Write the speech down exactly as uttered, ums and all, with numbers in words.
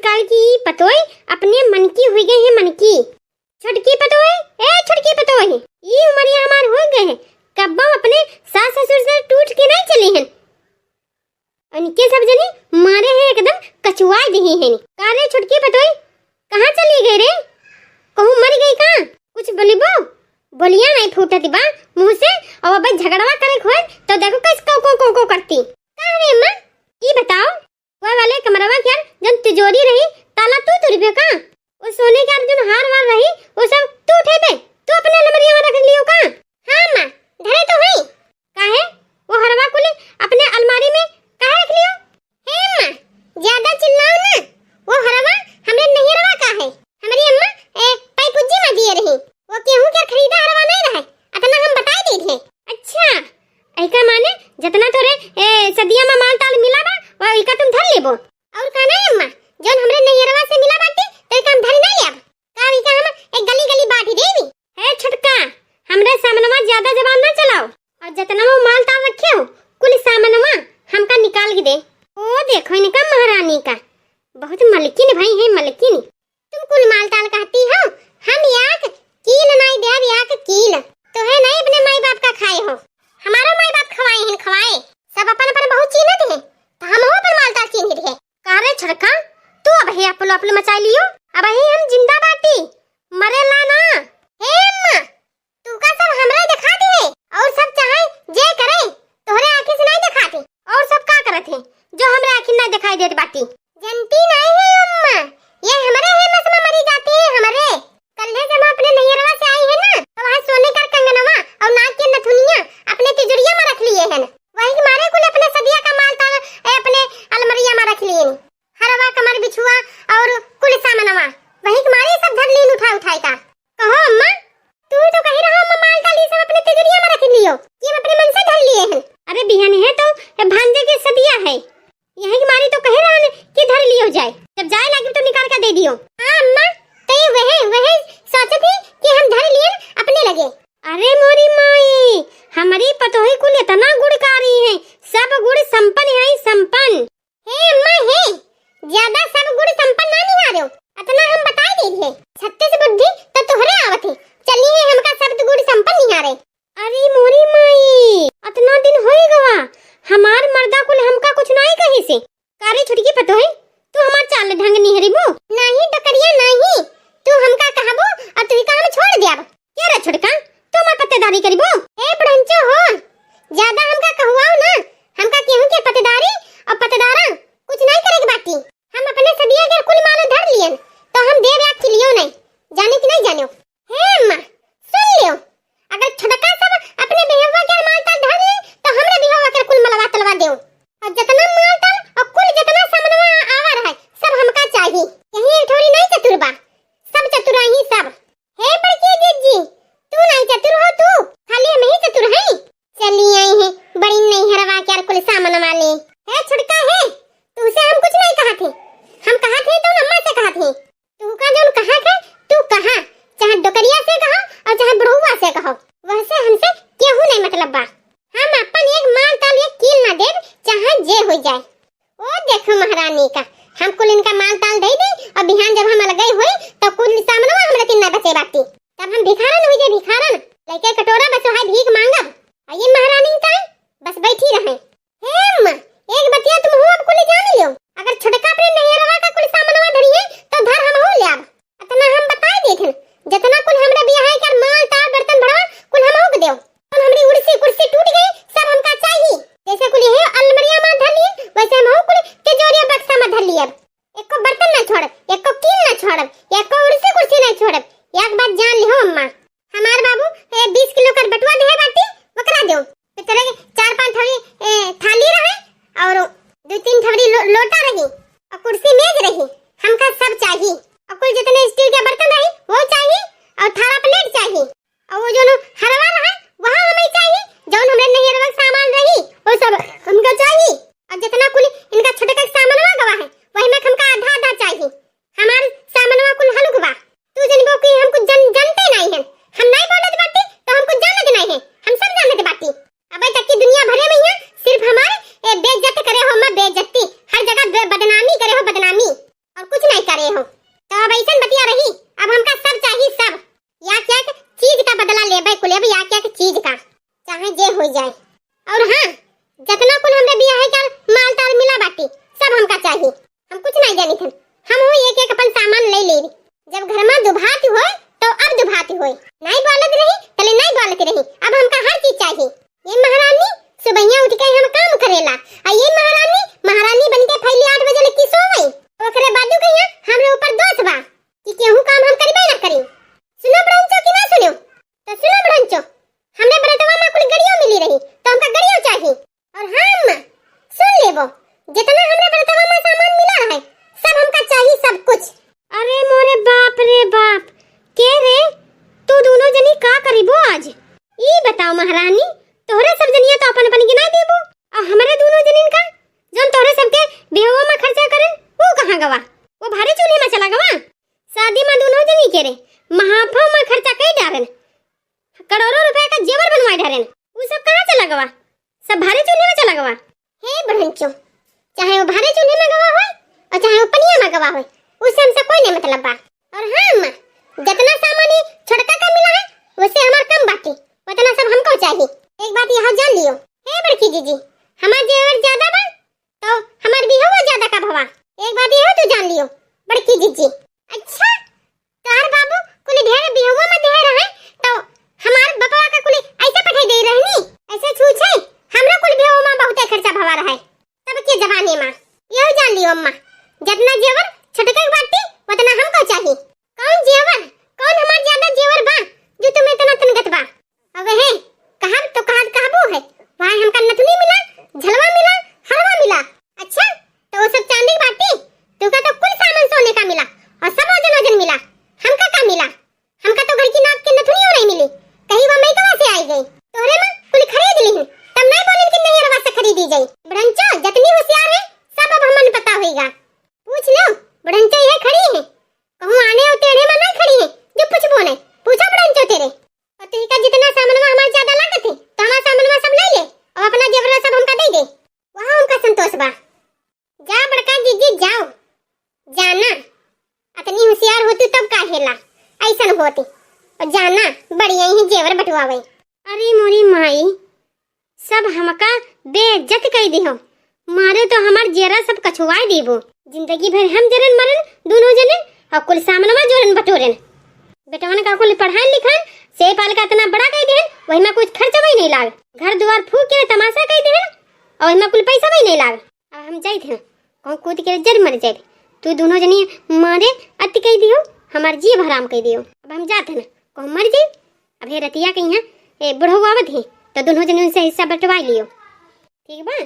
काल की ई पतोय अपने मन की हुई गई है, मन की। छोटकी पतोय, ए छोटकी पतोय, ई उमरिया हमार हो गए हैं, कब्बो अपने सास ससुर से टूट के नहीं चली हैं। इनके सब जनी मारे हैं, एकदम कचुआ दिही हैं। का रे छोटकी पतोय, कहाँ चली गई रे? कहूँ मर गई का? कुछ बोलिबो? बोलिया नहीं फूटत बा मुँह से। और अब झगड़वा करे खोज तो देखो कैसे को को को को करती। का रे अम्मा, ई बताओ, वह वाले कमरवा के यार जन तिजोरी रही, ताला तू तुरबे का? वो सोने के यार जन हार वार रही, वो सब तू उठेबे, तू अपने अलमारिया में रख लियो का? हाँ अम्मा, धरे तो हई। काहे? वो हरवा कुल अपने अलमारी में काहे रख लियो? हे अम्मा, ज्यादा चिल्लाओ ना, वो हरवा हमरे नैहरवा का है। हमारी अम्मा, ए, पाई पुज्जी मा दिए रही, वो केहू के खरीदा हरवा नहीं रहे, अतना हम बताई दी थे। अच्छा, ऐका माने जतना तोरे, ए, सदिया मा माल ताल मिला बा, वो इका तुम धर लेबो। और का नहीं अम्मा, जौन हमरे नैहरवा से मिला बाटे, तो इका हम धर नहीं लेब। का इका हम एक गली गली बांट देबी? हे छोटका, हमरे सामनवा ज्यादा जबान ना चलाओ। और जतना वो माल ताल रखे हो, कुल सामनवा हमका निकाल के दे। ओ देखो इनका महारानी का, बहुत मलकिन भाई है, मलकिन। तुम कुल माल ताल कहती हो, हम याक कील नाई देब, याक कील। तो है नहीं अपने माई बाप का खाए हो, हमारा माई बाप खवाए हैं, खवाए। सब अपन अपन बहुत चीन्हत हैं, तो हम हो अपन माल ताल चीन्ह रहे। का रे छोटका, तू अब हे अपलो अपलो मचाई लियो, अब ही हम जिंदा बाटी, मरे ला ना। हे अम्मा, तू का सब हमरा दिखा दे, और सब चाहे जे करे, तोहरे आँखी से नहीं दिखाते। और सब का करत है जो हमरे आँखी नहीं दिखाई देत बाटी? जनती नहीं है अम्मा, ये हमरे है मस में मरी जाती है हमरे। कल्हे जब हम अपने नैहरवा से आई है ना, तो वहाँ सोने का कंगनवा और नाक के नथुनिया अपने तिजोरिया में रख लिए हैं। वही के मारे कुल अपने सदिया का माल ताल, ए, अपने अलमरिया में रख लिए हैं। हरवा, कमर बिछुआ और कुल सामनवा, वही के मारे सब धर लीन उठा उठाए का। कहो अम्मा, तू तो कही रहो अम्मा, माल ताल ये सब अपने तिजोरिया में रख लियो, कि हम अपने मन से धर लिए हैं। अरे बिहान है तो ए भांजे के सदिया है, यही के मारे तो कहे रहन कि धर लियो जाए, जब जाए लागे तो निकाल के दे दियो। हाँ अम्मा, तो ये वह, वह सोचत ही कि हम धर लिए अपने लगे। अरे मोरी माई, हमारी पतोही कुल इतना गुणकारी है, सब गुण संपन्न है, संपन्न। हे अम्मा हे, ज्यादा सब गुण संपन्न ना निहारो, अतना हम बताई दे है। छत्तीस बुद्धि तो तोहरे आवत है, चली है हमका सब गुण संपन्न निहारे। अरे मोरी माई, अतना दिन होई गवा, हमार मर्दा कुल हमका कुछ नाई कही से। का रे छोटकी पतोही, तू हमार चाल ढंग निहरिबू? नाही डकरिया नाही, तू हमका कहबू और तू का हम छोड़ दियाब। क्या रे छोटका, तू हमार पत्तेदारी करिबू? ए बुढ़ंचो हो, ज्यादा हमका कहुआओ ना, हमका केहू के पत्तेदारी और पत्तेदारा कुछ नहीं करे के बाटी। हम अपने सदिया के कुल मालो धर लियन, तो हम देव रात के लियो नहीं, जाने कि नहीं जानो। हे अम्मा, सुन लियो, अगर छोटका सब अपने बिहवा के माल ताल धर ले, तो हमरा बिहवा के कुल मलवा तलवा देव। और जितना माल ताल और कुल जितना सामनवा आवा रहा है, सब हमका चाहिए। यही एक ठोरी नहीं चतुर बा, सब चतुर ही सब। हे बड़की जीजी, तू नहीं चतुर हो तू, खाली हम ही चतुर हैं। चली आई है बड़ी नैहरवा के यार कुल सामनवा ले। हे छोटका है, तू से हम कुछ नहीं कहा थे, हम कहा थे तो अम्मा से कहा थे। तू का जौन कहा के, तू कहा, चाहे डोकरिया से कहो और चाहे बुढ़ौआ से कहो, वहसे हमसे केहू नहीं मतलब बा। हम अपन एक माल ताल एक कील ना देब, चाहे जे हो जाए। ओ देखो महारानी का, हम कुल इनका माल ताल दे दे और बिहान जब हम अलगई होई तो कुल सामनवा हमरा तीन ना बचे बाटी, तब हम भिखारन हो जाए, भिखारन। लेके कटोरा बस वहाँ भीख मांगब। और ये महारानी का बस बैठी रहे। हे अम्मा, एक बतिया तुम हो अब कुल जान लियो। अगर छोटका अपने नैहरवा का कुल सामनवा धरी है, तो धर हम हो ल्याब। अतना हम बताए देत हन, जतना कुल हमरा बियाह है कर माल ताल बर्तन भड़वा कुल हम हो देव। कुल हमरी उड़सी कुर्सी टूट गई, सब हमका चाहिए। जैसे कुल ये अलमरिया में धर लिए, वैसे हम हो कुल तिजोरिया बक्सा में धर लिए। एको बर्तन ना छोड़ब, एको कील ना छोड़ब, एको उड़सी कुर्सी ना छोड़ब। एक बात जान लिहो अम्मा, हमार बाबू, ए, बीस किलो कर बटुआ देहे बाटी, ओकरा देव। फिर तोरे के चार पांच ठवरी, ए, थाली रहे और दो तीन ठवरी लो-, लोटा रही और कुर्सी मेज रही, हमका सब चाहिए। और कुल जितने स्टील के बर्तन रही वो चाहिए और थाला प्लेट चाहिए। और वो जो हरवा रहा वहाँ हमें चाहिए, जौन हमरे नैहरवा के सामान रही वो सब हमका चाहिए। और जितना कुल इनका छोटका के सामानवा गवा है वही में हमका आधा आधा चाहिए। हमार सामानवा कुल हलुक बा। तू जनबो कि हम कुछ जन-, जनते नहीं हैं। हम नहीं बोलत बाटी तो हम कुछ जानत नहीं हैं। हम सब जानत बाटी। अबे तक की दुनिया भरे में यहाँ सिर्फ हमारे, ए, बेइज्जत करे हो, मैं बेइज्जती। हर जगह बे-, बदनामी करे हो, बदनामी। और कुछ नहीं। ए हो, तो अब ऐसन बतिया रही, अब हमका सब चाही, सब। या क्या के चीज का बदला लेबे कुल, अब या क्या के चीज का, चाहे जे हो जाए। और हाँ, जितना कुल हमरे बियाह का माल ताल मिला बाटी, सब हमका चाही। हम कुछ नहीं जानी थन, हम हो एक एक अपन सामान ले ले। जब घर में दुभात होए, तो अब दुभात होए। नहीं बोलत रही, तले नहीं बोलत रही, अब हमका हर चीज चाही। ये महारानी सुबहिया उठ के हम काम करेला, आ ये महारानी, महारानी बन के फैली आठ बजे ले की सोवे, ओकरे बादू कहिया हमरे ऊपर दोष बा कि केहू काम हम करिबे ना करी। सुनो बड़ंचो कि ना सुनो? तो सुनो बड़ंचो, हमरे बरतवा में कुल गड़ियो मिली रही, तो हमका गड़ियो चाही। और हाँ अम्मा, सुन लेबो, जितना हमरे बरतवा में सामान मिला है, सब हमका चाही, सब कुछ। अरे मोरे बाप रे बाप, के रे, तू दोनों जनी का करीबो आज? ई बताओ महारानी, तोहरे सब जनिया तो अपन अपन गिनाई देबो, और हमरे दोनों जनिन का, जौन तोहरे सबके बिहवा में खर्चा करन, वो कहाँ गवा? वो भारे चूल्हे में चला गवा? शादी में दोनों जनी के रे, महाफा में खर्चा कई डारन, करोड़ों रुपया का जेवर बनवाए डारन, वो सब कहाँ चला गवा? सब भारे चूल्हे में चला गवा। हे बड़ंचो, चाहे वो भारे चूल्हे में गवा होए और चाहे वो पनिया में गवा होए, उससे हमसे कोई नहीं मतलब बा। और हाँ अम्मा, जितना सामान ये छोटका का मिला है, उससे हमार कम बाटी, उतना सब हमको चाहिए। एक बात यहाँ जान लियो, हे बड़की जीजी, हमार जेवर ज्यादा बा, तो हमार बिहवा ज्यादा का भवा। एक बात यह तू जान लियो, बड़की जीजी। अच्छा, तोहर बाबू कुल ढेर बिहवा में ढेर है, तो हमार बपवा का कुल ऐसे पठाई दे रहनी, ऐसे छूछे, हमरा कुल बिहवा में बहुते खर्चा भवा रहे। तब के जमाने में, यह जान लियो अम्मा, जितना जेवर छोटका के बाटी, उतना हमको चाही। कौन जेवर, कौन हमार ज्यादा जेवर बा, जो तुम्हें इतना तनगत बा? अब है, कहब तो कहब, कहबो है, भाई हमका नथुनी मिला, झलवा मिला, हरवा मिला। अच्छा, तो वो सब चांदी के बाटी, तुका तो कुल सामान सोने का मिला और सब ओजन ओजन मिला। हमका का मिला? हमका तो घर की नाक के नथुनियो नहीं मिली, कहीं वो मैं कहाँ से आई गई? तोहरे माँ कुल खरीद ली, तब नहीं बोले कि नहीं अरवा से खरीदी जाई। बड़ंचो जितनी होशियार है, सब अब हमन पता होइगा। पूछ लो, बड़ंचो ये खड़ी है, कहूँ आने और टेढ़े में नहीं खड़ी है, जो पूछबो नहीं। पूछो बड़ंचो तेरे। और तुही का जितना सामनवा हमार ज्यादा लागत है, तो हमार सामनवा सब ले ले और अपना जेवरा सब हमका दे दे, वहाँ हमका संतोष बा। जा बड़का जीजी जाओ, जाना, अतनी होशियार होती तब का हेला, ऐसन होती। और जाना, बढ़िया ही जेवर बटवावे। अरे मोरी माई, सब हमका बेइज्जत कई दिहो, मारे तो हमार जेरा सब कछुआई देबो। जिंदगी भर हम जरन मरन दोनों जने, और कुल सामनवा जोरन बटोरन। बेटवन का कुल पढ़ान लिखान, से पाल का इतना बड़ा कई देहन, वही में कुछ खर्च वही नहीं लाग। घर दुआर फूक के तमाशा कई देहन, और वही में कुल पैसा वही नहीं लाग। अब हम जाइत हैं, कहूँ कूद के जर मर जाए। तू दोनों जनी मारे अति कई दियो, हमार जीव हराम कई दियो। अब हम जात हैं, कहूँ मर जाए। अब हे रतिया कहीं है, ए बुढ़ऊ आवत ही, तो दोनों जनी उनसे हिस्सा बंटवा लियो, ठीक बा?